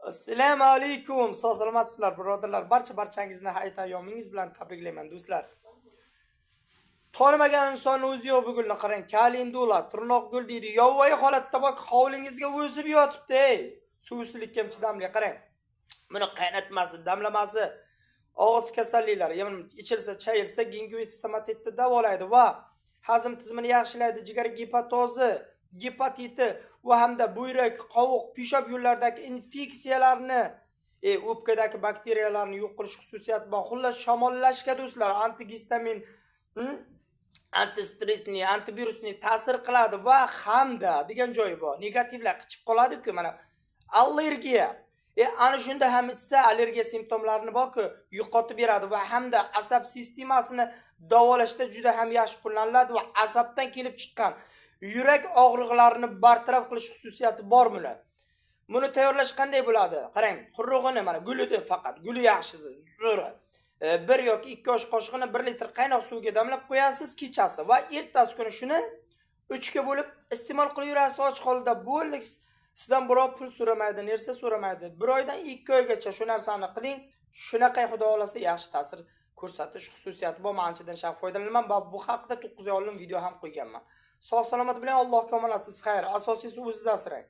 Assalomu alaykum. Sog' salomatsizlar, birodarlar. Barcha barchangizni hayit ayyomingiz bilan tabriklayman, do'stlar. Tonimagan insonni o'zi yo'q bu gulni qarang. Kalendula, tirnoq gul deydi. Yovvoyi holatda bak hovlingizga o'sib yotibdi, ey. Suvsizlikka ham chidamli, qarang. Buni qaynatmasi, damlamasi og'iz kasalliklari, ya'ni ichilsa, chayilsa gingivit, stomatitni davolaydi va hazm tizimini yaxshilaydi, jigar gepatozi, gepatiti va hamda buyrak, qovuq, peshob yo'llaridagi infeksiyalarni, o'pkadagi bakteriyalarni yo'q qilish xususiyati bor. Xullas, shamollashga, do'stlar, antigistamin, antistressniy, antivirusniy ta'sir qiladi va hamda degan joyi bor. Negativlar qichib qoladi-ku, mana allergiya. Ana shunda ham ichsa allergiya simptomlarini borku yo'qotib beradi va hamda asab sistemasini davolashda juda ham yaxshi qo'llaniladi va asabdan kelib chiqqan yurak og'riqlarini bartaraf qilish xususiyati bor buni. Buni tayyorlash qanday bo'ladi? Qarang, qurug'ini, mana gulida faqat, guli yaxshisi, zo'ri. 1 yoki 2 osh qoshig'ini 1 litr qaynoq suvga damlab qo'yasiz kechasi va ertasi kuni shuni 3 ga bo'lib iste'mol qilaverasiz och holda. Bo'ldi. Sizdan birov pul so'ramaydi, narsa so'ramaydi. 1 oydan 2 oygacha shu narsani qiling. Shunaqa, xudo xohlasa, yaxshi ta'sir ko'rsatish xususiyati bor. Men anchadan shaq foydalanaman va bu haqida 9 oy oldin video ham qo'yganman. Sog' salomat bilan Allohga omonatsiz, xayr. Asosiysi, o'zingizni asrang.